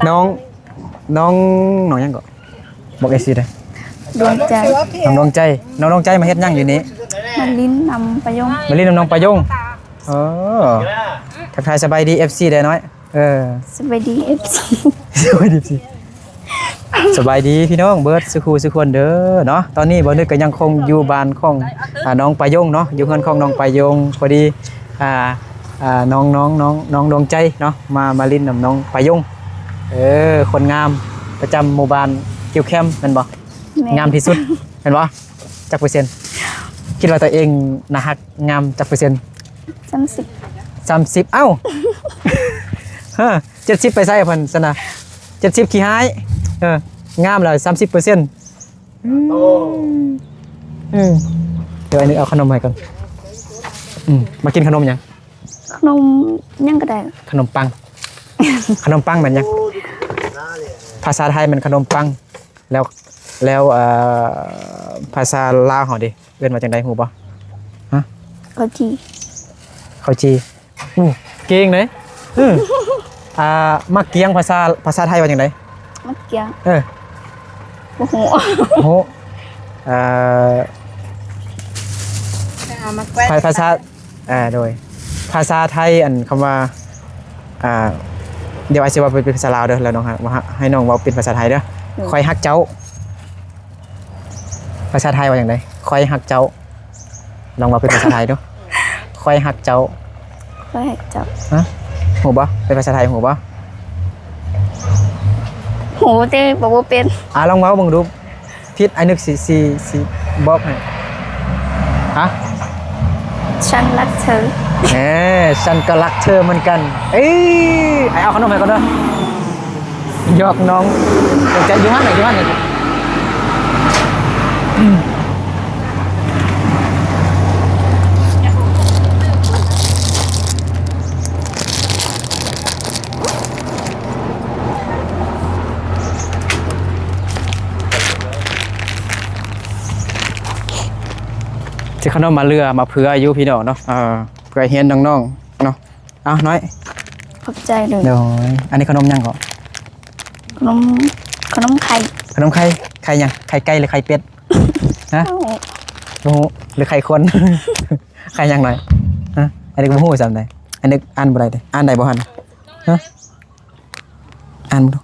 ນ້ອງ ນ້ອງ ນ້ອງຫຍັງເກາະ? ບອກເອັບຊີເດີ້. ດວງໃຈ. ນ້ອງດວງໃຈ. ນ້ອງດວງໃຈມາເຮັດຫຍັງຢູ່ນີ້? ມາຫຼິ້ນນຳປາຍົງ. ມາຫຼິ້ນນຳນ້ອງປາຍົງ. ເອີ ທັກທາຍສະບາຍດີເອັບຊີແດ່ນ້ອຍ. ເອີ ສະບາຍດີເອັບຊີ. ສະບາຍດີເອັບຊີ. ສະບາຍດີພີ່ນ້ອງເບິດສູ່ຄູ່ສູ່ຄົນເດີເນາະ. ຕອນນີ້ບ່າວນຶກກໍຍັງຄົງຢູ່ບ້ານຂອງ ອາ ນ້ອງປາຍົງເນາະ, ຢູ່ເຮືອນຂອງນ້ອງປາຍົງ. ພໍດີ ອາ ອາ ນ້ອງ ນ້ອງ ນ້ອງ ນ້ອງດວງໃຈເນາະ ມາ ມາຫຼິ້ນນຳນ້ອງປາຍົງ. ເອີ ຄົນງາມປະຈຳໝູ່ບ້ານຄິວແຄມແມ່ນບໍ່? ແມ່ນ. ງາມທີ່ສຸດແມ່ນບໍ່? ຈັກເປີເຊັນ? ຄິດວ່າຕົວເອງໜ້າຮັກງາມຈັກເປີເຊັນ? ສາມສິບ. ສາມສິບ. ເອົ້າ ເອີ ເຈັດສິບໄປໃສເພິ່ນຊັ້ນນະ? ເຈັດສິບຂີ້ຮ້າຍ. ເອີ ງາມແລ້ວສາມສິບເປີເຊັນ. ອືມ ອືມ ດຽວອັນນີ້ເອົາຂະໜົມໃຫ້ກ່ອນ. ອືມ ມາກິນຂະໜົມຫຍັງ? ຂະໜົມຫຍັງກໍໄດ້. ຂະໜົມປັງ. ຂະໜົມປັງແມ່ນຫຍັງ? ພາສາໄທແມ່ນຂະໜົມປັງ. ແລ້ວ ແລ້ວ ເອີ ພາສາລາວເຮົາເດ ເອີ້ນວ່າຈັ່ງໃດຮູ້ບໍ່? ຮະ? ເຂົ້າຈີ່. ເຂົ້າຈີ່. ໂອ້ ເກັ່ງເດ້. ເອີ ອາ ໝາກກຽງ ພາສາ ພາສາໄທວ່າຈັ່ງໃດ? ໝາກກຽງ. ເອີ ບໍ່ຮູ້. ບໍ່ຮູ້. ເອີ ພາ ພາສາ ເອີ ໂດຍ ພາສາໄທ ອັນຄຳວ່າ ອ່າ ດຽວອ້າຍຊິເວົ້າເປັນພາສາລາວເດີ້ ແລ້ວນ້ອງ ໃຫ້ນ້ອງເວົ້າເປັນພາສາໄທເດີ້. ຂ້ອຍຮັກເຈົ້າ. ພາສາໄທວ່າຈັ່ງໃດ? ຂ້ອຍຮັກເຈົ້າ. ລອງເວົ້າເປັນພາສາໄທດູ. ຂ້ອຍຮັກເຈົ້າ. ຂ້ອຍຮັກເຈົ້າ. ຮະ? ຮູ້ບໍ່? ເປັນພາສາໄທຮູ້ບໍ່? ຮູ້ແຕ່ເວົ້າບໍ່ເປັນ. ອາ ລອງເວົ້າເບິ່ງດູ. ຜິດ ອ້າຍນຶກຊິ ຊິ ຊິບອກໃຫ້. ຮະ? ສັນລັກເທີ. ເອີ ສັນກໍລັກເທີເໝືອນກັນ. ເອີ ອ້າຍເອົາຂະໜົມໃຫ້ກ່ອນເດີ້. ຢອກນ້ອງ ດວງໃຈຢູ່ຫັ້ນນະ ຢູ່ຫັ້ນນະ. ຊິຂະໜົມມາເຫຼືອມາເຜືອຢູ່ພີ່ນ້ອງເນາະ. ເອີ ເພື່ອຮຽນນ້ອງໆເນາະ. ເອົາ ນ້ອຍ ຂອບໃຈເດີ. ໂດຍ. ອັນນີ້ຂະໜົມຫຍັງເກາະ? ຂະໜົມ ຂະໜົມໄຂ່. ຂະໜົມໄຂ່. ໄຂ່ຫຍັງ? ໄຂ່ໄກ່ຫຼືໄຂ່ເປັດ? ຮະ? ບໍ່ຮູ້. ບໍ່ຮູ້ ຫຼືໄຂ່ຄົນ? ໄຂ່ຫຍັງນ້ອຍ? ຮະ? ອັນນີ້ກໍບໍ່ຮູ້ຊ້ຳໃດ. ອັນນີ້ອ່ານບໍ່ໄດ້ເດ້. ອ່ານໄດ້ບໍ່ຫັ້ນ? ຮະ? ອ່ານບໍ່ຮູ້.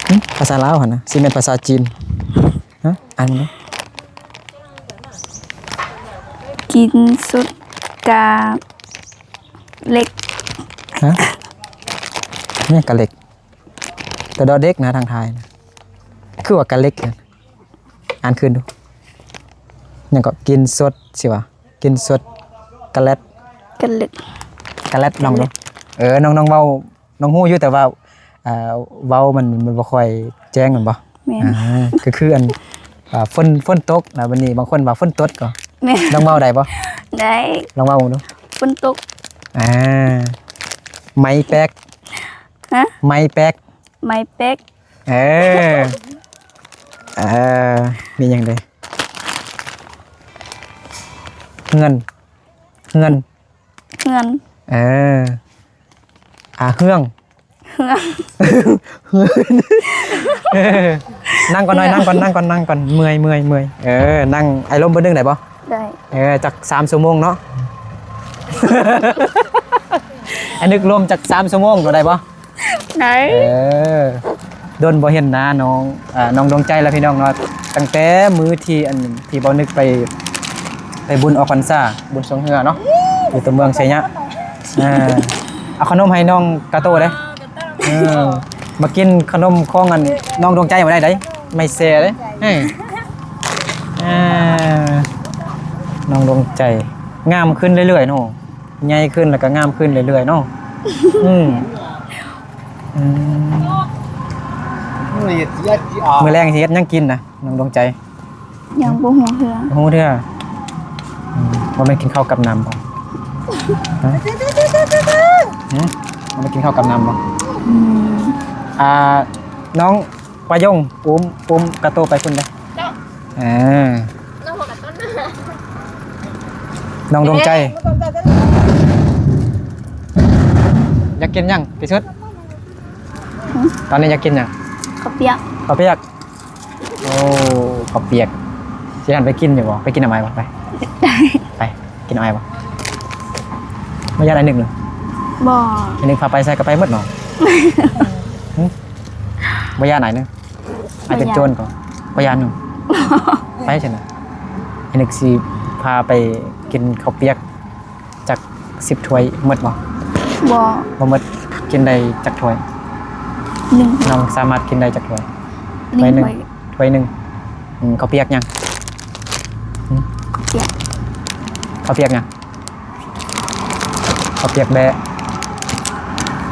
ຫຶ? ພາສາລາວຫັ້ນນະ ຊິແມ່ນພາສາຈີນ. ຮະ? ອ່ານບໍ່ຮູ້. ກິນສຸດກະເຫຼັກ. ຮະ? ແມ່ນກະເຫຼັກ. ແຕ່ດອເດັກນະ ທາງໄທນະ ຄືວ່າກະເຫຼັກນະ. ອ່ານຄືນດູ. ຫຍັງເກາະ? ກິນສົດຊິວ່າ ກິນສົດ ກະແລັດ ກະເຫຼັກ ກະແລັດ. ລອງດູ. ເອີ ນ້ອງ ນ້ອງເວົ້າ ນ້ອງຮູ້ຢູ່ ແຕ່ວ່າ ເອີ ເວົ້າມັນ ມັນບໍ່ຄ່ອຍແຈ້ງແມ່ນບໍ່? ແມ່ນ. ອ່າ ກໍຄືອັນ ອ່າ ຝົນ ຝົນຕົກນະ ບັດນີ້ບາງຄົນວ່າຝົນຕົດກໍ. ແມ່ນ. ນ້ອງເວົ້າໄດ້ບໍ່? ໄດ້. ລອງເວົ້າເບິ່ງດູ. ຝົນຕົກ. ອ່າ ໄມ້ແປກ. ຮະ? ໄມ້ແປກ. ໄມ້ແປກ. ເອີ ເອີ ມີຫຍັງເດ? ເຮືອນ ເຮືອນ ເຮືອນ. ເອີ ອາ ເຮືອງ ເຮືອງ. ເຮືອນ. ເອີ ນັ່ງກ່ອນໜ້ອຍ ນັ່ງກ່ອນ ນັ່ງກ່ອນ ນັ່ງກ່ອນ. ເມື່ອຍ ເມື່ອຍ ເມື່ອຍ. ເອີ ນັ່ງ ອ້າຍລົມເບິ່ງໄດ້ບໍ່? ໄດ້. ເອີ ຈັກສາມຊົ່ວໂມງເນາະ. ອ້າຍນຶກລົມຈັກສາມຊົ່ວໂມງກໍໄດ້ບໍ່? ໄດ້. ເອີ ດົນບໍ່ເຫັນໜ້ານ້ອງ ເອີ ນ້ອງດວງໃຈແລ້ວພີ່ນ້ອງເນາະ. ຕັ້ງແຕ່ມື້ທີ່ ອັນ ທີ່ບໍ່ນຶກໄປ ໄປບຸນອອກພັນສາ ບຸນຊ່ວງເຮືອເນາະ ຢູ່ຕົວເມືອງໄຊຍະ. ເອີ ເອົາຂະໜົມໃຫ້ນ້ອງກາໂຕເດ້. ເອີ ມາກິນຂະໜົມຂອງ ອັນ ນ້ອງດວງໃຈບໍ່ໄດ້ໃດ ໄມ້ແຊເດ້. ເອີ ເອີ ນ້ອງດວງໃຈງາມຂຶ້ນເລື້ອຍໆເນາະ. ໃຫຍ່ຂຶ້ນແລ້ວກໍງາມຂຶ້ນເລື້ອຍໆເນາະ. ອືມ ອືມ. ມື້ແລງຊິເຮັດຫຍັງກິນນະ ນ້ອງດວງໃຈ? ຍັງບໍ່ຮູ້ເທື່ອ. ບໍ່ຮູ້ເທື່ອ. ອືມ ບໍ່ແມ່ນກິນເຂົ້າກັບນ້ຳບໍ່? ຮະ? ຫຶ? ບໍ່ແມ່ນກິນເຂົ້າກັບນ້ຳບໍ່? ອືມ. ອ່າ ນ້ອງ ປາຍົງ ອຸ້ມ ອຸ້ມກາໂຕໄປພຸ້ນເດີ້. ເຈົ້າ. ເອີ ນ້ອງດວງໃຈ ຢາກກິນຫຍັງທີ່ສຸດ? ຕອນນີ້ຢາກກິນຫຍັງ? ເຂົ້າປຽກ. ເຂົ້າປຽກ? ໂອ້ ເຂົ້າປຽກ. ຊິຫັ້ນໄປກິນຢູ່ບໍ່? ໄປກິນນຳອ້າຍບໍ່? ໄປ ໄປກິນນຳອ້າຍບໍ່? ບໍ່ຢ້ານອ້າຍນຶກເນາະ? ບໍ່. ອ້າຍນຶກພາໄປໃສກໍໄປໝົດເນາະ. ຫຶ? ບໍ່ຢ້ານອ້າຍນຶກ? ອ້າຍເປັນໂຈນກໍບໍ່ຢ້ານເນາະ. ໄປຊັ້ນນະ. ອ້າຍນຶກຊິພາໄປກິນເຂົ້າປຽກ ຈັກສິບຖ້ວຍໝົດບໍ່? ບໍ່. ບໍ່ໝົດ. ກິນໄດ້ຈັກຖ້ວຍ? ໜຶ່ງ. ນ້ອງສາມາດກິນໄດ້ຈັກຖ້ວຍ? ໜຶ່ງ ຖ້ວຍໜຶ່ງ. ຖ້ວຍໜຶ່ງ. ອືມ ເຂົ້າປຽກຫຍັງ? ຫຶ? ເຂົ້າປຽກ ເຂົ້າປຽກຫຍັງ? ເຂົ້າປຽກແບ້.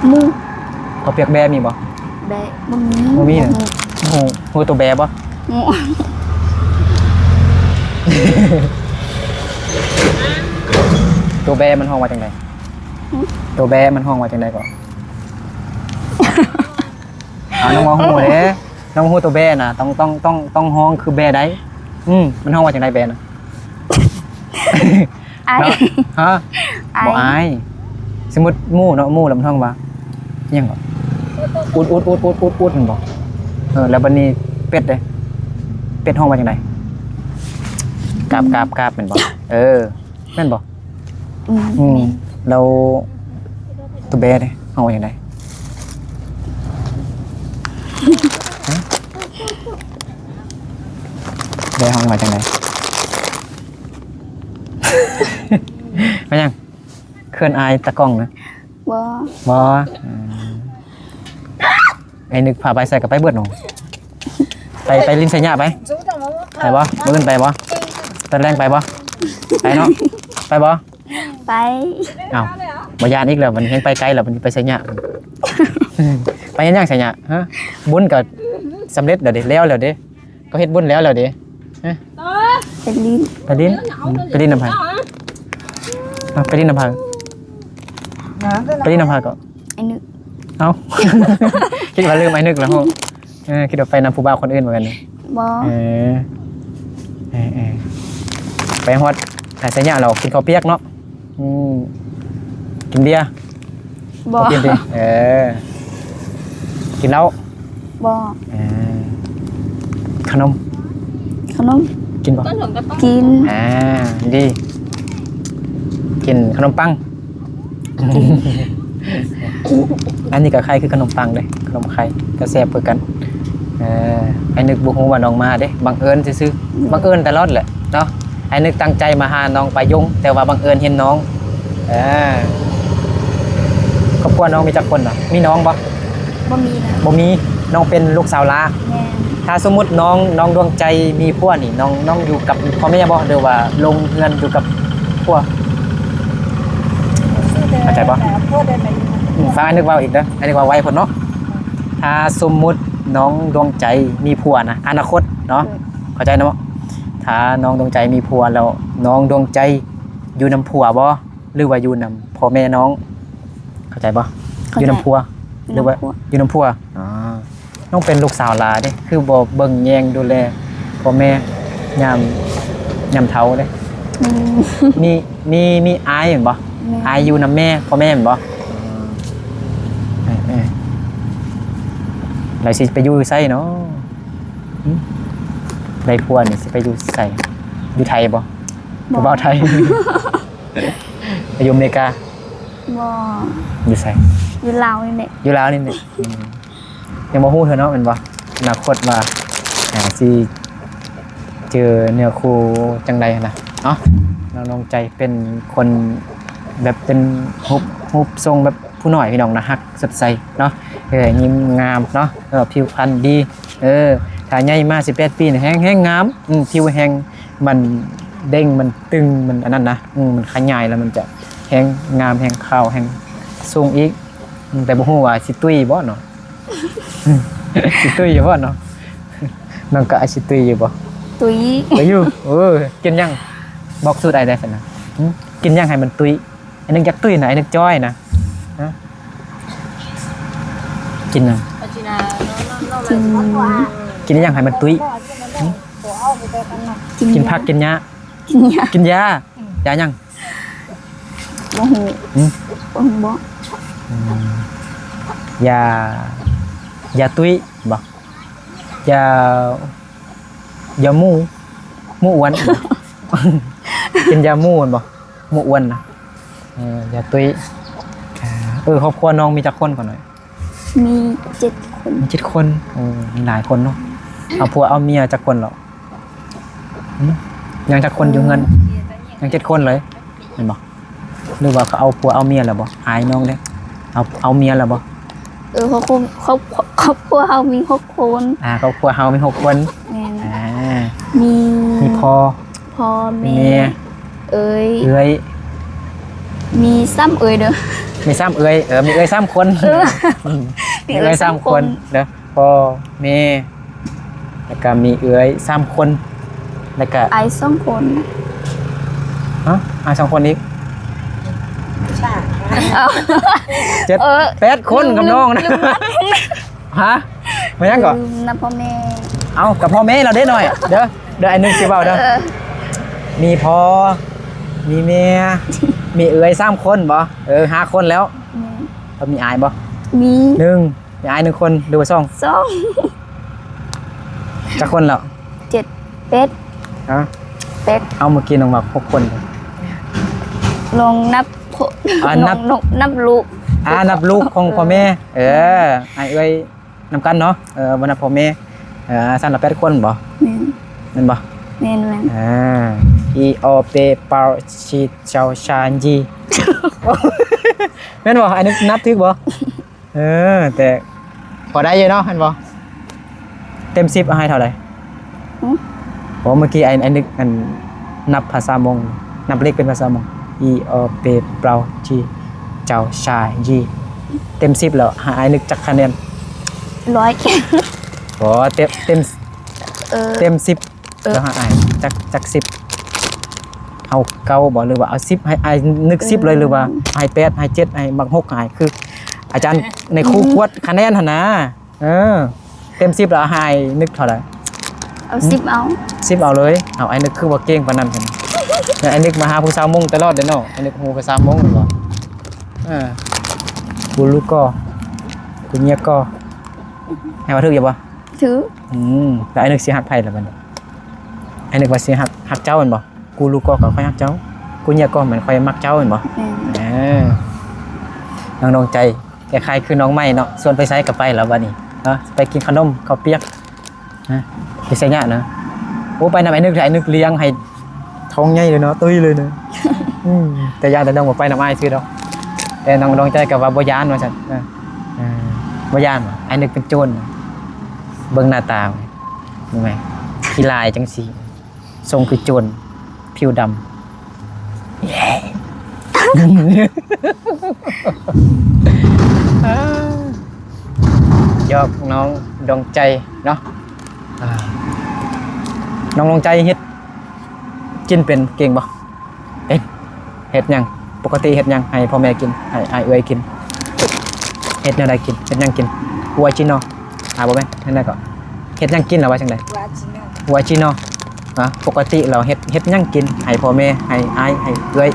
ໝູ. ເຂົ້າປຽກແບ້ມີບໍ່? ແບ້ ບໍ່ມີ. ບໍ່ມີນະ. ຮູ້ ຮູ້ ຮູ້ໂຕແບ້ບໍ່? ຮູ້. ໂຕແບ້ມັນຮ້ອງວ່າຈັ່ງໃດ? ຫຶ? ໂຕແບ້ມັນຮ້ອງວ່າຈັ່ງໃດກໍ? ເອົາ ນ້ອງບໍ່ຮູ້ເດ້. ນ້ອງບໍ່ຮູ້ໂຕແບ້ນະ ຕ້ອງ ຕ້ອງ ຕ້ອງ ຕ້ອງຮ້ອງຄືແບ້ໄດ໋. ອືມ ມັນຮ້ອງວ່າຈັ່ງໃດແບ້ນະ? ອາຍ. ເນາະ ຮະ? ອາຍ. ບໍ່ອາຍ. ສົມມຸດໝູເນາະ ໝູແລ້ວມັນຮ້ອງວ່າຫຍັງເກາະ? ອຸດ ອຸດ ອຸດ ອຸດ ອຸດ ອຸດ ແມ່ນບໍ່? ເອີ ແລ້ວບັດນີ້ເປັດເດ້? ເປັດຮ້ອງວ່າຈັ່ງໃດ? ກາບ ກາບ ກາບ ແມ່ນບໍ່? ເອີ ແມ່ນບໍ່? ອືມ ອືມ ແມ່ນ. ແລ້ວໂຕແບ້ເດ້ ຮ້ອງວ່າຈັ່ງໃດ? ຮະ? ແບ້ຮ້ອງວ່າຈັ່ງໃດ? ເປັນຫຍັງ? ເຂີນອາຍຕາກ້ອງນະ? ບໍ່. ບໍ່? ອືມ ອ້າຍນຶກພາໄປໃສກໍໄປເບິດເນາະ. ໄປ ໄປຫຼິ້ນໄຊຍະໄປ. ໄປບໍ່? ມື້ອື່ນໄປບໍ່? ຕອນແລງໄປບໍ່? ໄປເນາະ. ໄປບໍ່? ໄປ. ອ້າວ ບໍ່ຢ້ານອີກແລ້ວ ບັດນີ້ແຮ່ງໄປໄກແລ້ວ ບັດນີ້ໄປໄຊຍະ. ໄປເຮັດຫຍັງໄຊຍະ? ຮະ? ບຸນກໍສຳເລັດແລ້ວເດ້ ແລ້ວແລ້ວເດ້. ກໍເຮັດບຸນແລ້ວແລ້ວເດ້. ຮະ? ໄປຫຼິ້ນ. ໄປຫຼິ້ນ? ໄປຫຼິ້ນນຳໃຜ? ເອົາ ໄປຫຼິ້ນນຳໃຜ? ໄປຫຼິ້ນນຳໃຜກໍ? ອ້າຍນຶກ. ເອົ້າ ຄິດວ່າລືມອ້າຍນຶກແລ້ວ. ເອີ ຄິດວ່າໄປນຳຜູ້ບ່າວຄົນອື່ນວ່າຊັ້ນ. ບໍ່. ເອີ ເອີ ເອີ ໄປຮອດໄຊຍະແລ້ວກິນເຂົ້າປຽກເນາະ. ອືມ ກິນເບຍ? ບໍ່. ບໍ່ກິນຕິ? ເອີ ກິນເຫຼົ້າ? ບໍ່. ເອີ ຂະໜົມ? ຂະໜົມ. ກິນບໍ່? ກິນ. ອ່າ ດີ ກິນຂະໜົມປັງ. ອັນນີ້ກໍໄຂ່ຄືຂະໜົມປັງເດ້ ຂະໜົມໄຂ່ກໍແຊບຄືກັນ. ເອີ ອ້າຍນຶກບໍ່ຮູ້ວ່ານ້ອງມາເດ້ ບັງເອີນຊື່ໆ ບັງເອີນຕະຫຼອດແຫຼະເນາະ. ອ້າຍນຶກຕັ້ງໃຈມາຫານ້ອງປາຍົງ ແຕ່ວ່າບັງເອີນເຫັນນ້ອງ. ເອີ ຄອບຄົວນ້ອງມີຈັກຄົນນະ? ມີນ້ອງບໍ່? ບໍ່ມີນະ. ບໍ່ມີ. ນ້ອງເປັນລູກສາວຫຼ້າ. ແມ່ນ. ຖ້າສົມມຸດນ້ອງ ນ້ອງດວງໃຈມີຜົວນີ້ ນ້ອງ ນ້ອງຢູ່ກັບພໍ່ແມ່ບໍ່ ຫຼືວ່າລົງເຮືອນຢູ່ກັບຜົວ? ເຂົ້າໃຈບໍ່? ອືມ ຟັງອ້າຍນຶກເວົ້າອີກເດີ ອ້າຍນຶກເວົ້າໄວໂພດເນາະ. ຖ້າສົມມຸດນ້ອງດວງໃຈມີຜົວນະ ອະນາຄົດເນາະ ເຂົ້າໃຈເນາະ. ຖ້ານ້ອງດວງໃຈມີຜົວແລ້ວ ນ້ອງດວງໃຈຢູ່ນຳຜົວບໍ່ ຫຼືວ່າຢູ່ນຳພໍ່ແມ່ນ້ອງ? ເຂົ້າໃຈບໍ່? ຢູ່ນຳຜົວ ຫຼືວ່າຢູ່ນຳຜົວ? ອໍ ນ້ອງເປັນລູກສາວຫຼ້າເດ້ ຄືບໍ່ເບິ່ງແຍງດູແລພໍ່ແມ່ຍາມ ຍາມເຖົ້າເດ້? ອືມ ມີ ມີ ມີອ້າຍແມ່ນບໍ່? ແມ່ນ. ອ້າຍຢູ່ນຳແມ່ ພໍ່ແມ່ແມ່ນບໍ່? ເອີ ເອີ ແລ້ວຊິໄປຢູ່ໃສເນາະ? ຫຶ ໄດ້ຜົວນີ້ຊິໄປຢູ່ໃສ? ຢູ່ໄທບໍ່? ບໍ່. ຜູ້ບ່າວໄທ? ໄປຢູ່ອາເມລິກາ? ບໍ່. ຢູ່ໃສ? ຢູ່ລາວນີ້ແຫຼະ. ຢູ່ລາວນີ້ແຫຼະ. ອືມ ຍັງບໍ່ຮູ້ເທື່ອເນາະ ແມ່ນບໍ່? ອະນາຄົດວ່າ ອ່າ ຊິເຈີເນື້ອຄູ່ຈັ່ງໃດຫັ້ນນະເນາະ. ນ້ອງດວງໃຈເປັນຄົນແບບເປັນຮູບ ຮູບຊົງແບບຜູ້ນ້ອຍ ພີ່ນ້ອງ ໜ້າຮັກ ສົດໃສເນາະ. ເອີ ຍິ້ມງາມເນາະ ເອີ ຜິວພັນດີ. ເອີ ຖ້າໃຫຍ່ມາສິບແປດປີນີ້ແຮ່ງ ແຮ່ງງາມ. ອືມ ຜິວແຮ່ງ ມັນເດັ່ງ ມັນຕຶງ ມັນອັນນັ້ນນະ. ອືມ ມັນຂະຫຍາຍແລ້ວມັນຈະແຮ່ງງາມ ແຮ່ງຂາວ ແຮ່ງສູງອີກ. ອືມ ແຕ່ບໍ່ຮູ້ວ່າຊິຕຸ້ຍບໍ່ເນາະ? ຊິຕຸ້ຍຢູ່ບໍ່ເນາະ? ນ້ອງກໍອາດຊິຕຸ້ຍຢູ່ບໍ່? ຕຸ້ຍ. ຕຸ້ຍຢູ່. ເອີ ກິນຫຍັງ? ບອກສູດອ້າຍແດ່ຊັ້ນນະ. ຫຶ ກິນຫຍັງໃຫ້ມັນຕຸ້ຍ? ອ້າຍນຶກຢາກຕຸ້ຍນະ ອ້າຍນຶກຈ່ອຍນະ. ຮະ? ກິນຫຍັງ? ກິນ ກິນຫຍັງໃຫ້ມັນຕຸ້ຍ? ຫຶ ກິນ ກິນຜັກ ກິນຫຍ້າ? ກິນຫຍ້າ. ກິນຫຍ້າ? ອືມ ຢາຫຍັງ? ບໍ່ຮູ້. ຫຶ ບໍ່ຮູ້ບໍ? ອືມ ຢາ ຢາຕຸ້ຍບໍ? ຢາ ຢາໝູ ໝູອ້ວນ ກິນຢາໝູແມ່ນບໍ? ໝູອ້ວນນະ ເອີ ຢາຕຸ້ຍ. ເອີ ຄອບຄົວນ້ອງມີຈັກຄົນກ່ອນເນາະ? ມີເຈັດຄົນ. ມີເຈັດຄົນ. ໂອ້ ມີຫຼາຍຄົນເນາະ. ເອົາຜົວເອົາເມຍຈັກຄົນແລ້ວ? ຫຶ? ຍັງຈັກຄົນຢູ່ເຮືອນ? ຍັງເຈັດຄົນເລີຍແມ່ນບໍ່? ຫຼືວ່າເຂົາເອົາຜົວເອົາເມຍແລ້ວບໍ່? ອາຍນ້ອງເດ້ ເອົາ ເອົາເມຍແລ້ວບໍ່? ເອີ ຄອບຄົວ ຄອບ ຄອບຄົວເຮົາມີຫົກຄົນ. ອາ ຄອບຄົວເຮົາມີຫົກຄົນ. ແມ່ນ. ອາ ມີ ມີພໍ່ ພໍ່ແມ່ ແມ່ ເອີຍ ເອື້ອຍ ມີສາມເອື້ອຍເດີ ມີສາມເອື້ອຍ. ເອີ ມີເອື້ອຍສາມຄົນ. ເອີ ອືມ ມີເອື້ອຍສາມຄົນເດີ ພໍ່ແມ່ ແລ້ວກະມີເອື້ອຍສາມຄົນ ແລ້ວກະ ອ້າຍສອງຄົນ. ຮະ? ອ້າຍສອງຄົນອີກ? ເອີ ເຈັດ ເອີ ແປດຄົນກັບນ້ອງນະ. ຮະ? ແມ່ນຫຍັງເກາະ? ລືມນຳພໍ່ແມ່. ເອົ້າ ກັບພໍ່ແມ່ລາວເດ້ນ້ອຍ ເດີ ເດີ ອ້າຍນຶກຊິເວົ້າເດີ. ເອີ ມີພໍ່ ມີແມ່ ມີເອື້ອຍສາມຄົນບໍ? ເອີ ຫ້າຄົນແລ້ວ. ແມ່ນ. ແລ້ວມີອ້າຍບໍ? ມີ ໜຶ່ງ. ມີອ້າຍໜຶ່ງຄົນ ຫຼືວ່າສອງ? ສອງ. ຈັກຄົນແລ້ວ? ເຈັດ ແປດ. ຮະ? ແປດ. ເອົ້າ ເມື່ອກີ້ນ້ອງວ່າຫົກຄົນ. ລອງນັບ ອາ ນັບ ນ້ອງ ນັບລູກ. ອາ ນັບລູກຂອງພໍ່ແມ່. ເອີ ເອີ ອ້າຍເອື້ອຍ ນຳກັນເນາະ. ເອີ ບໍ່ນັບພໍ່ແມ່. ເອີ ຊັ້ນລະແປດຄົນບໍ? ແມ່ນ. ແມ່ນບໍ່? ແມ່ນໆ. ອາ ອີ ອໍ ເປ ເປົາ ຊີ ເຈົ້າ ຊາ ຢີ. ແມ່ນບໍ່? ອັນນີ້ນັບຖືກບໍ່? ເອີ ແຕ່ພໍໄດ້ຢູ່ເນາະ ແມ່ນບໍ່? ເຕັມສິບເອົາໃຫ້ເທົ່າໃດ? ຫຶ? ໂອ້ ເມື່ອກີ້ອ້າຍ ອ້າຍນຶກ ອັນ ນັບພາສາມົ້ງ ນັບເລກເປັນພາສາມົ້ງ ອີ ອໍ ເປ ເປົາ ຈີ ເຈົ້າ ຊາ ຢີ. ເຕັມສິບແລ້ວ ໃຫ້ອ້າຍນຶກຈັກຄະແນນ? ຮ້ອຍ. ບໍ່ ເຕັມ ເຕັມ ເອີ ເຕັມສິບ ເອີ ແລ້ວໃຫ້ອ້າຍຈັກ ຈັກສິບ? ເອົາເກົ້າບໍ່ ຫຼືວ່າເອົາສິບ? ໃຫ້ອ້າຍນຶກສິບເລີຍ ຫຼືວ່າໃຫ້ແປດ ໃຫ້ເຈັດ ໃຫ້ມັກຫົກ ໃຫ້ ຄືອາຈານໃນຄູກວດຄະແນນຫັ້ນນາ. ເອີ ເຕັມສິບແລ້ວໃຫ້ອ້າຍນຶກເທົ່າໃດ? ເອົາສິບເອົາ. ສິບເອົາເລີຍ. ເອົາ ອ້າຍນຶກຄືວ່າເກັ່ງປານນັ້ນຊັ້ນ. ແລ້ວອ້າຍນຶກມາຫາຜູ້ສາວມົ້ງຕະຫຼອດເດ້ເນາະ. ອ້າຍນຶກຮູ້ພາສາມົ້ງແມ່ນບໍ່? ເອີ ກູລູກໍ ກູເນຍກໍ ໃຫ້ວ່າຖືກຢູ່ບໍ່? ຖືກ. ອືມ ແລ້ວອ້າຍນຶກຊິຮັກໃຜລະບັດນີ້? ອ້າຍນຶກວ່າຊິຮັກ ຮັກເຈົ້າແມ່ນບໍ່? ກູລູກໍ ກໍຂ້ອຍຮັກເຈົ້າ. ກູເນຍກໍ ແມ່ນຂ້ອຍມັກເຈົ້າແມ່ນບໍ່? ແມ່ນ. ເອີ ນ້ອງດວງໃຈ ຄ້າຍໆຄືນ້ອງໃໝ່ເນາະ ຊວນໄປໃສກໍໄປແລ້ວບັດນີ້ເນາະ. ໄປກິນຂະໜົມ ເຂົ້າປຽກ ຮະ ໄປໄສຍະນະ. ໂອ້ ໄປນຳອ້າຍນຶກ ອ້າຍນຶກລ້ຽງໃຫ້ທ້ອງໃຫຍ່ເລີຍເນາະ ຕຸ້ຍເລີຍນະ. ອືມ ແຕ່ຢ້ານແຕ່ນ້ອງບໍ່ໄປນຳອ້າຍຊື່ດອກ. ແຕ່ນ້ອງດວງໃຈກໍວ່າບໍ່ຢ້ານວ່າຊັ້ນ. ເອີ ບໍ່ຢ້ານຫວາ? ອ້າຍນຶກເປັນໂຈນ ເບິ່ງໜ້າຕາ ເຫັນໄໝ? ຂີ້ລາຍຈັ່ງຊີ້ ຊົງຄືໂຈນ ຜິວດຳ. ຢອກນ້ອງດວງໃຈເນາະ. ອ່າ ນ້ອງດວງໃຈເຮັດກິນເປັນ ເກັ່ງບໍ່? ເປັນ. ເຮັດຫຍັງ? ປົກກະຕິເຮັດຫຍັງໃຫ້ພໍ່ແມ່ກິນ ໃຫ້ອ້າຍເອື້ອຍກິນ? ເຮັດແນວໃດກິນ? ເຮັດຫຍັງກິນ? ຫົວຈີໂນ ອາ ບໍ່ແມ່ນ ເຮັດຫຍັງເກາະ? ເຮັດຫຍັງກິນລະວ່າຈັ່ງໃດ? ຫົວຈີໂນ ຫົວຈີໂນ. ອາ ປົກກະຕິລາວເຮັດ ເຮັດຫຍັງກິນໃຫ້ພໍ່ແມ່ ໃຫ້ອ້າຍ ໃຫ້ເອື້ອຍ?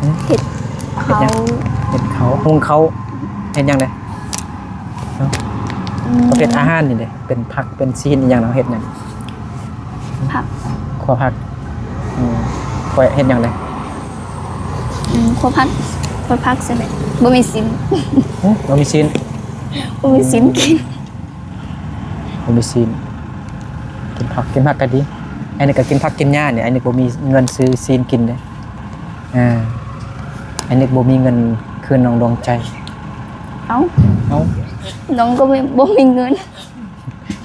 ຫຶ? ເຮັດ ເຮັດຫຍັງ? ເຮັດເຂົ້າ ເຮັດເຂົ້າ ຫຸງເຂົ້າ ເຮັດຫຍັງແດ່? ເນາະ ອືມ ປະເພດອາຫານນີ້ເດ້ ເປັນຜັກ ເປັນຊີ້ນອີ່ຫຍັງ ເຮົາເຮັດຫຍັງ? ຜັກ ຂົ້ວຜັກ. ອືມ ຂ້ອຍເຮັດຫຍັງເດ້? ອືມ ຂົ້ວຜັກ ຂົ້ວຜັກຊັ້ນແຫຼະ ບໍ່ມີຊີ້ນ. ຫຶ? ບໍ່ມີຊີ້ນ ບໍ່ມີຊີ້ນກິນ. ອືມ ບໍ່ມີຊີ້ນ ກິນຜັກ ກິນຜັກກໍດີ. ອັນນີ້ກໍກິນຜັກກິນຫຍ້ານີ້ ອັນນີ້ບໍ່ມີເງິນຊື້ຊີ້ນກິນເດ້. ອ່າ ອັນນີ້ບໍ່ມີເງິນຄືນນ້ອງດວງໃຈ. ເອົ້າ ເອົ້າ ນ້ອງກໍບໍ່ມີເງິນ.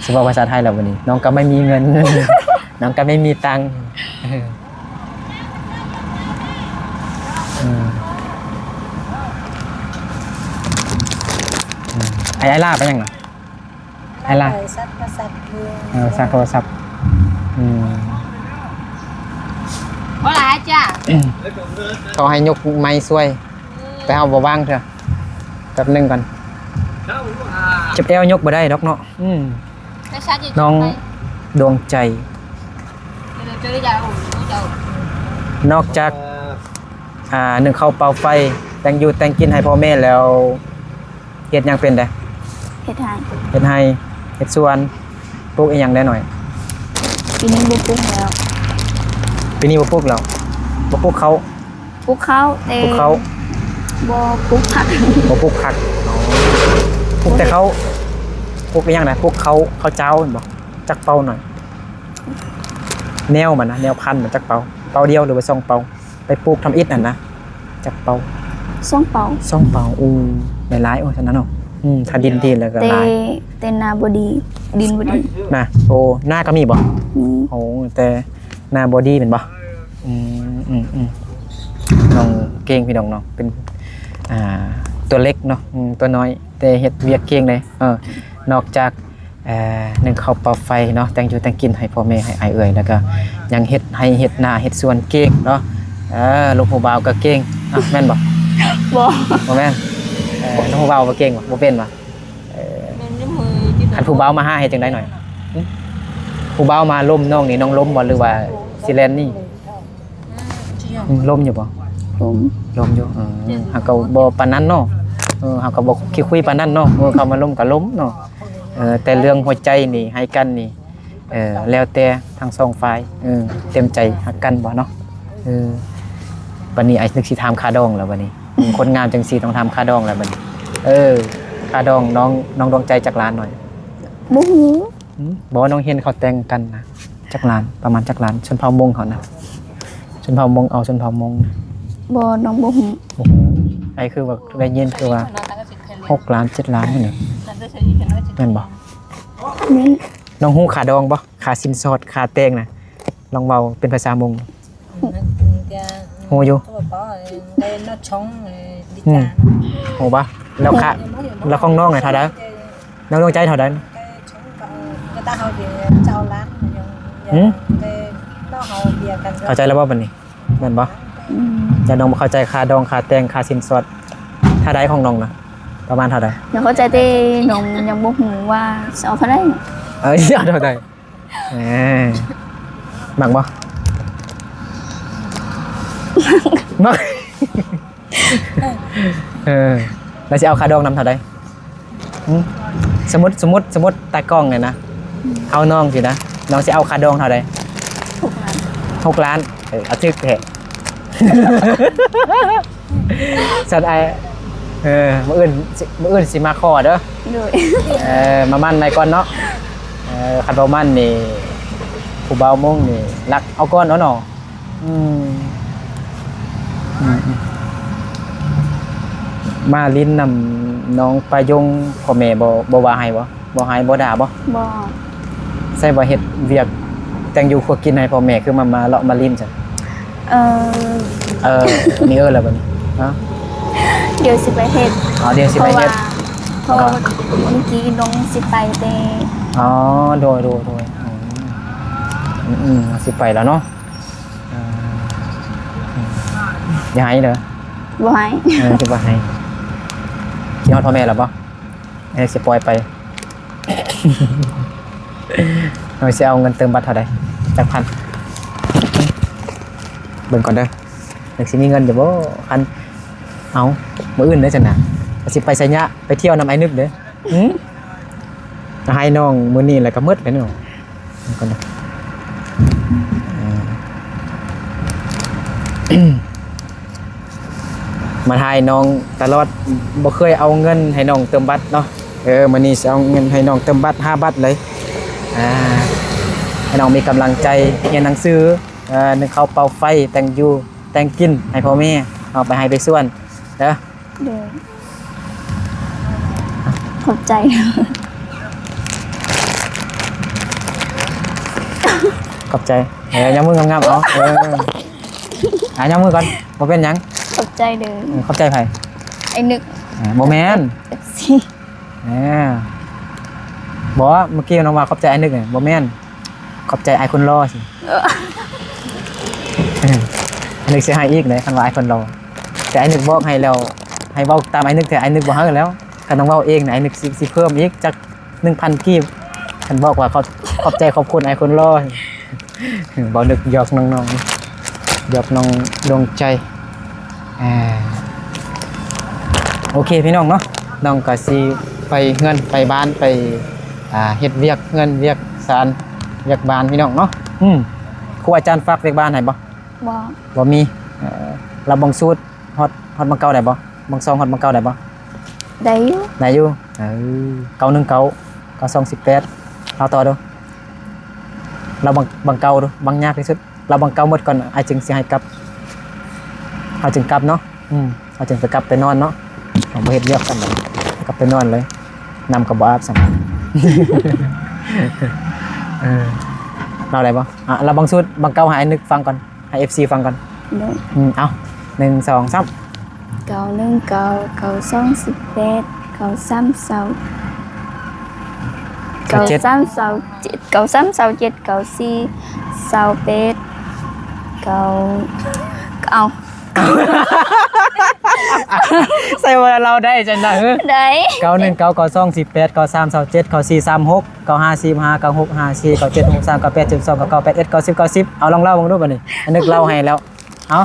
ຊິເວົ້າພາສາໄທແລ້ວບັດນີ້ ນ້ອງກໍໄມ່ມີເງິນ ນ້ອງກໍໄມ່ມີຕັງ. ເອີ ອືມ ອືມ ໄອ້ ໄອ້ຫຼ້າໄປຫຍັງນະ? ໄອ້ຫຼ້າ ໄປຊັກໂທລະສັບຢູ່. ເອີ ຊັກໂທລະສັບ. ອືມ ບໍ່ຫຼາຍຈ້າ. ເຂົາໃຫ້ຍົກໄມ້ຊ່ວຍ ແຕ່ເຮົາບໍ່ວ່າງເທື່ອ. ແປັບໜຶ່ງກ່ອນ ເຈັບແອວ ຍົກບໍ່ໄດ້ດອກເນາະ. ອືມ ນ້ອງດວງໃຈ ນອກຈາກ ອ່າ ໜຶ້ງເຂົ້າເປົ່າໄຟ ແຕ່ງຢູ່ແຕ່ງກິນໃຫ້ພໍ່ແມ່ແລ້ວ ເຮັດຫຍັງເປັນແດ່? ເຮັດໄຮ່ ເຮັດໄຮ່ ເຮັດສວນ. ປູກອີ່ຫຍັງແດ່ນ້ອຍ? ປີນີ້ບໍ່ປູກແລ້ວ. ປີນີ້ບໍ່ປູກແລ້ວ? ບໍ່ປູກເຂົ້າ? ປູກເຂົ້າແຕ່ ປູກເຂົ້າ ບໍ່ປູກຜັກ. ບໍ່ປູກຜັກ. ອໍ ປູກແຕ່ເຂົ້າ. ປູກອີ່ຫຍັງນະ? ປູກເຂົ້າ ເຂົ້າຈ້າວແມ່ນບໍ່? ຈັກເປົານ້ອຍ? ແນວມັນນະ ແນວພັນມັນຈັກເປົາ? ເປົາດຽວ ຫຼືວ່າສອງເປົາ? ໄປປູກທຳອິດຫັ້ນນະ ຈັກເປົາ? ສອງເປົາ. ສອງເປົາ. ໂອ້ ຫຼາຍໆ ໂອ້ ຊັ້ນນະເນາະ. ອືມ ຖ້າດິນດີແລ້ວກໍຫຼາຍ ແຕ່ນາບໍ່ດີ ດິນບໍ່ດີນະ. ໂອ້ ນາກໍມີບໍ່? ມີ. ໂອ້ ແຕ່ນາບໍ່ດີແມ່ນບໍ່? ອືມ ອືມ ອືມ ນ້ອງເກັ່ງພີ່ນ້ອງເນາະ ເປັນ ອ່າ ຕົວເລັກເນາະ ອືມ ຕົວນ້ອຍ ແຕ່ເຮັດວຽກເກັ່ງເດ້. ເອີ ນອກຈາກ ເອີ ໜຶ້ງເຂົ້າເປົ່າໄຟເນາະ ແຕ່ງຢູ່ແຕ່ງກິນໃຫ້ພໍ່ແມ່ ໃຫ້ອ້າຍເອື້ອຍ ແລ້ວກໍຍັງເຮັດໄຮ່ເຮັດນາເຮັດສວນເກັ່ງເນາະ. ເອີ ລູກຜູ້ບ່າວກໍເກັ່ງ. ອ້າວ ແມ່ນບໍ່? ບໍ່ ບໍ່ແມ່ນ. ເອີ ລູກຜູ້ບ່າວບໍ່ເກັ່ງບໍ່? ບໍ່ເປັນບໍ່? ເອີ ຄັນຜູ້ບ່າວມາຫາເຮັດຈັ່ງໃດໜ້ອຍ? ຫຶ? ຜູ້ບ່າວມາລົມນ້ອງນີ້ ນ້ອງລົມບໍ່ ຫຼືວ່າຊິແລ່ນໜີ? ອືມ ລົມຢູ່ບໍ່? ລົມ ລົມຢູ່. ເອີ ເຮົາກໍບໍ່ປານນັ້ນເນາະ. ເອີ ເຮົາກໍບໍ່ຄິດຄຸຍປານນັ້ນເນາະ. ເອີ ເຂົາມາລົມກໍລົມເນາະ. ເອີ ແຕ່ເລື່ອງຫົວໃຈນີ້ໃຫ້ກັນນີ້ ເອີ ແລ້ວແຕ່ທັງສອງຝ່າຍ ເອີ ເຕັມໃຈຮັກກັນບໍ່ເນາະ. ເອີ ບັດນີ້ອ້າຍນຶກຊິຖາມຄ່າດອງແລ້ວບັດນີ້. ຄົນງາມຈັ່ງຊີ້ຕ້ອງຖາມຄ່າດອງແລ້ວບັດນີ້. ເອີ ຄ່າດອງນ້ອງ ນ້ອງດວງໃຈຈັກລ້ານໜ້ອຍ? ບໍ່ຮູ້. ຫຶ? ບໍ່ ນ້ອງເຫັນເຂົາແຕ່ງກັນນະ ຈັກລ້ານ? ປະມານຈັກລ້ານ? ຊົນເຜົ່າມົ້ງເຂົານະ ຊົນເຜົ່າມົ້ງ ເອົາຊົນເຜົ່າມົ້ງ. ບໍ່ ນ້ອງບໍ່ຮູ້. ບໍ່ຮູ້. ອ້າຍຄືວ່າໄດ້ຍິນຄືວ່າຫົກລ້ານ ເຈັດລ້ານນີ້ນະ ແມ່ນບໍ່? ແມ່ນ. ນ້ອງຮູ້ຄ່າດອງບໍ່? ຄ່າສິນສອດ ຄ່າແຕ່ງນະ ລອງເວົ້າເປັນພາສາມົ້ງ. ຮູ້ຢູ່. ຮູ້ບໍ່? ແລ້ວຄ່າ ແລ້ວຂອງນ້ອງນະເທົ່າໃດ? ນ້ອງດວງໃຈເທົ່າໃດ? ຫຶ? ເຂົ້າໃຈແລ້ວບໍ່ບັດນີ້? ແມ່ນບໍ່? ອືມ ຢ້ານນ້ອງບໍ່ເຂົ້າໃຈຄ່າດອງ ຄ່າແຕ່ງ ຄ່າສິນສອດ ເທົ່າໃດຂອງນ້ອງນະ? ປະມານເທົ່າໃດ? ນ້ອງເຂົ້າໃຈແຕ່ນ້ອງຍັງບໍ່ຮູ້ວ່າຊິເອົາເທົ່າໃດ. ເອີ ຊິເອົາເທົ່າໃດ? ເອີ ມັກບໍ່? ມັກ. ເອີ ແລ້ວຊິເອົາຄ່າດອງນຳເທົ່າໃດ? ຫື? ສົມມຸດ ສົມມຸດ ສົມມຸດຕາກ້ອງນີ້ນະ ເອົານ້ອງຊີ້ນະ ນ້ອງຊິເອົາຄ່າດອງເທົ່າໃດ? ຫົກລ້ານ. ຫົກລ້ານ. ເອີ ເອົາຖືກແທ້. ຊັ້ນອ້າຍ ເອີ ມື້ອື່ນ ມື້ອື່ນຊິມາຂໍເດີ. ໂດຍ. ເອີ ມາໝັ້ນໄວ້ກ່ອນເນາະ. ເອີ ຄັນບໍ່ໝັ້ນນີ້ ຜູ້ບ່າວມົ້ງນີ້ລັກເອົາກ່ອນເນາະ. ອືມ ອືມ ມາຫຼິ້ນນຳນ້ອງປາຍົງ ພໍ່ແມ່ບໍ່ ບໍ່ວ່າໃຫ້ບໍ່? ບໍ່ໃຫ້ບໍ່ດ່າບໍ່? ບໍ່. ໃຊ່ວ່າເຮັດວຽກແຕ່ງຢູ່ຄົວກິນໃຫ້ພໍ່ແມ່ ຄືມາ ມາເລາະມາຫຼິ້ນຊັ້ນ? ເອີ ເອີ ມີເອີແລ້ວບັດນີ້ ຮະ? ດຽວຊິໄປເຮັດ. ອໍ ດຽວຊິໄປເຮັດ ເພາະວ່າ ເພາະວ່າມື້ກີ້ນ້ອງຊິໄປແຕ່ ອໍ ໂດຍ ໂດຍ ໂດຍ. ອືມ ອືມ ຊິໄປແລ້ວເນາະ. ເອີ ອືມ ຢ່າໄຫ້ເດີ. ບໍ່ໄຫ້. ເອີ ຊິບໍ່ໄຫ້. ຄິດຮອດພໍ່ແມ່ແລ້ວບໍ່? ເອີ ຊິປ່ອຍໄປ. ເຮົາຊິເອົາເງິນເຕີມບັດເທົ່າໃດ? ຈັກພັນ? ເບິ່ງກ່ອນເດີ. ຍັງຊິມີເງິນຢູ່ບໍ່? ຄັນ ເອົາ ມື້ອື່ນເດີຊັ້ນນະ ວ່າຊິໄປໄຊຍະ ໄປທ່ຽວນຳອ້າຍນຶກເດີ. ຫຶ? ໃຫ້ນ້ອງມື້ນີ້ແລ້ວກໍໝົດແລ້ວເນາະ. ກ່ອນເດີ. ມາຖ່າຍນ້ອງຕະຫຼອດ ບໍ່ເຄີຍເອົາເງິນໃຫ້ນ້ອງເຕີມບັດເນາະ. ເອີ ມື້ນີ້ຊິເອົາເງິນໃຫ້ນ້ອງເຕີມບັດຫ້າບັດເລີຍ ອ່າ ໃຫ້ນ້ອງມີກຳລັງໃຈຮຽນໜັງສື ເອີ ໜຶ້ງເຂົ້າເປົ່າໄຟ ແຕ່ງຢູ່ແຕ່ງກິນໃຫ້ພໍ່ແມ່ ເອົາໄປໄຮ່ໄປສວນເດີ. ໂດຍ. ຂອບໃຈ. ຂອບໃຈ. ເອີ ຍົກມືງາມໆ ເອົາ. ເອີ ອ່ະ ຍົກມືກ່ອນ. ບໍ່ເປັນຫຍັງ. ຂອບໃຈເດີ. ເອີ ຂອບໃຈໃຜ? ອ້າຍນຶກ. ເອີ ບໍ່ແມ່ນ. ເອັຟຊີ. ເອີ ບໍ່ ເມື່ອກີ້ນ້ອງວ່າຂອບໃຈອ້າຍນຶກ. ບໍ່ແມ່ນ. ຂອບໃຈອ້າຍຄົນຫຼໍ່ຊິ. ເອີ ອ້າຍນຶກຊິໃຫ້ອີກເດ້ ຄັນວ່າອ້າຍຄົນຫຼໍ່. ແຕ່ອ້າຍນຶກບອກໃຫ້ແລ້ວ ໃຫ້ເວົ້າຕາມອ້າຍນຶກ ແຕ່ອ້າຍນຶກບໍ່ໃຫ້ແລ້ວ. ຄັນຕ້ອງເວົ້າເອງນະ ອ້າຍນຶກຊິ ຊິເພີ່ມອີກຈັກໜຶ່ງພັນກີບ ຄັນບອກວ່າຂອບ ຂອບໃຈຂອບຄຸນອ້າຍຄົນຫຼໍ່. ເວົ້ານຶກຫຍອກນ້ອງໆ ຫຍອກນ້ອງດວງໃຈ. ອ່າ ໂອເຄພີ່ນ້ອງເນາະ ນ້ອງກໍຊິ ໄປເຮືອນໄປບ້ານ ໄປ ອ່າ ເຮັດວຽກເຮືອນວຽກຊານ ວຽກບ້ານພີ່ນ້ອງເນາະ. ອືມ ຄູອາຈານຝາກວຽກບ້ານໃຫ້ບໍ່? ບໍ່ ບໍ່ມີ. ເອີ ລາວບັງສູດຮອດ ຮອດບັງເກົ່າໄດ້ບໍ່? ບັງຊອງຮອດບັງເກົ່າໄດ້ບໍ່? ໄດ້ຢູ່ ໄດ້ຢູ່. ເອີ ເກົ້າໜຶ່ງເກົ້າ ເກົ້າສອງສິບແປດ ລາວຕໍ່ດູ ລາວບັງ ບັງເກົ່າດູ ບັງຍາກທີ່ສຸດ. ລາວບັງເກົ່າໝົດກ່ອນ ອ້າຍຈຶ່ງຊິໃຫ້ກັບ ເຮົາຈຶ່ງກັບເນາະ. ອືມ ເຮົາຈຶ່ງໄປກັບໄປນອນເນາະ. ເຮົາບໍ່ເຮັດວຽກກັນ ກັບໄປນອນເລີຍ. ນ້ຳກໍບໍ່ອາບຊ້ຳ. ເອີ ລາວໄດ້ບໍ່? ອ່ະ ລາວບັງສູດ ບັງເກົ່າໃຫ້ອ້າຍນຶກຟັງກ່ອນ ໃຫ້ເອັຟຊີຟັງກ່ອນ. ໂດຍ ອືມ ເອົາ ໜຶ່ງ ສອງ ສາມ ເກົ້າໜຶ່ງເກົ້າ ເກົ້າສອງສິບແປດ ເກົ້າສາມຊາວ ເກົ້າເຈັດ ເກົ້າສາມຊາວເຈັດ ເກົ້າສາມຊາວເຈັດ ເກົ້າສີ່ຊາວແປດ ເກົ້າ ເອົາ ໃສ່ວ່າລາວໄດ້ຈັ່ງໃດ? ໄດ້ ເກົ້າໜຶ່ງເກົ້າ ເກົ້າສອງສິບແປດ ເກົ້າສາມຊາວເຈັດ ເກົ້າສີ່ສາມຫົກ ເກົ້າຫ້າສີ່ຫ້າ ເກົ້າຫົກຫ້າສີ່ ເກົ້າເຈັດຫົກສາມ ເກົ້າແປດສິບສອງ ເກົ້າເກົ້າແປດເອັດ ເກົ້າສິບເກົ້າສິບ. ເອົາ ລອງເລົ່າເບິ່ງດູບາດນີ້ ອາ ນຶກເລົ່າໃຫ້ແລ້ວ. ເອົາ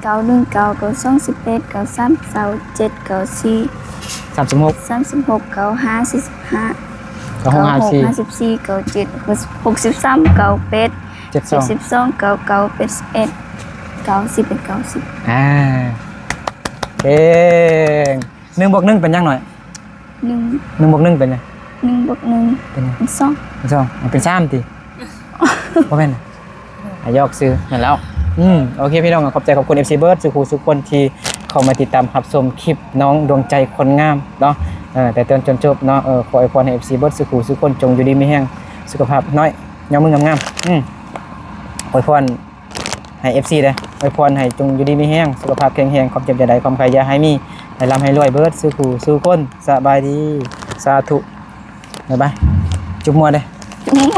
ເກົ້າໜຶ່ງເກົ້າ ເກົ້າສອງສິບແປດ ເກົ້າສາມຊາວເຈັດ ເກົ້າສີ່ສາມສິບຫົກ ສາມສິບຫົກ ເກົ້າຫ້າສີ່ສິບຫ້າ ເກົ້າຫົກຫ້າສີ່ ເກົ້າຫົກຫ້າສິບສີ່ ເກົ້າເຈັດຫົກສິບສາມ ເກົ້າແປດເຈັດສິບສອງ ເກົ້າເກົ້າ ແປດສິບເອັດ ເກົ້າສິບເອັດ ເກົ້າສິບ. ອ່າ ເກັ່ງ. ໜຶ່ງບວກໜຶ່ງເປັນຫຍັງໜ້ອຍ? ໜຶ່ງ ໜຶ່ງບວກໜຶ່ງເປັນຫຍັງ? ໜຶ່ງບວກໜຶ່ງເປັນຫຍັງ? ເປັນສອງ ເປັນສອງ ເປັນສາມຕິ? ບໍ່ແມ່ນ ອ່ະ ຢອກຊື່ ແມ່ນແລ້ວ. ອືມ ໂອເຄພີ່ນ້ອງ ຂອບໃຈຂອບຄຸນເອັຟຊີເບິດສູ່ຄູ່ສູ່ຄົນທີ່ເຂົ້າມາຕິດຕາມຮັບຊົມຄລິບນ້ອງດວງໃຈຄົນງາມເນາະ. ເອີ ແຕ່ຕົ້ນຈົນຈົບເນາະ. ເອີ ຂໍອວຍພອນໃຫ້ເອັຟຊີເບິດສູ່ຄູ່ສູ່ຄົນ ຈົ່ງຢູ່ດີມີແຮງ ສຸຂະພາບນ້ອຍຍາວຍືນງາມໆ. ອືມ ອວຍພອນ ໃຫ້ເອັຟຊີເດີ້ ອວຍພອນໃຫ້ຈົ່ງຢູ່ດີມີແຮງ ສຸຂະພາບແຂງແຮງ ຄວາມເຈັບຢ່າໄດ້ ຄວາມໄຂ້ຢ່າໃຫ້ມີ ໃຫ້ລ່ຳໃຫ້ລວຍເບິດສູ່ຄູ່ສູ່ຄົນ. ສະບາຍດີ ສາທຸ ບາຍບາຍ. ຈຸບມົວເດີ້ ຈຸບມົວ.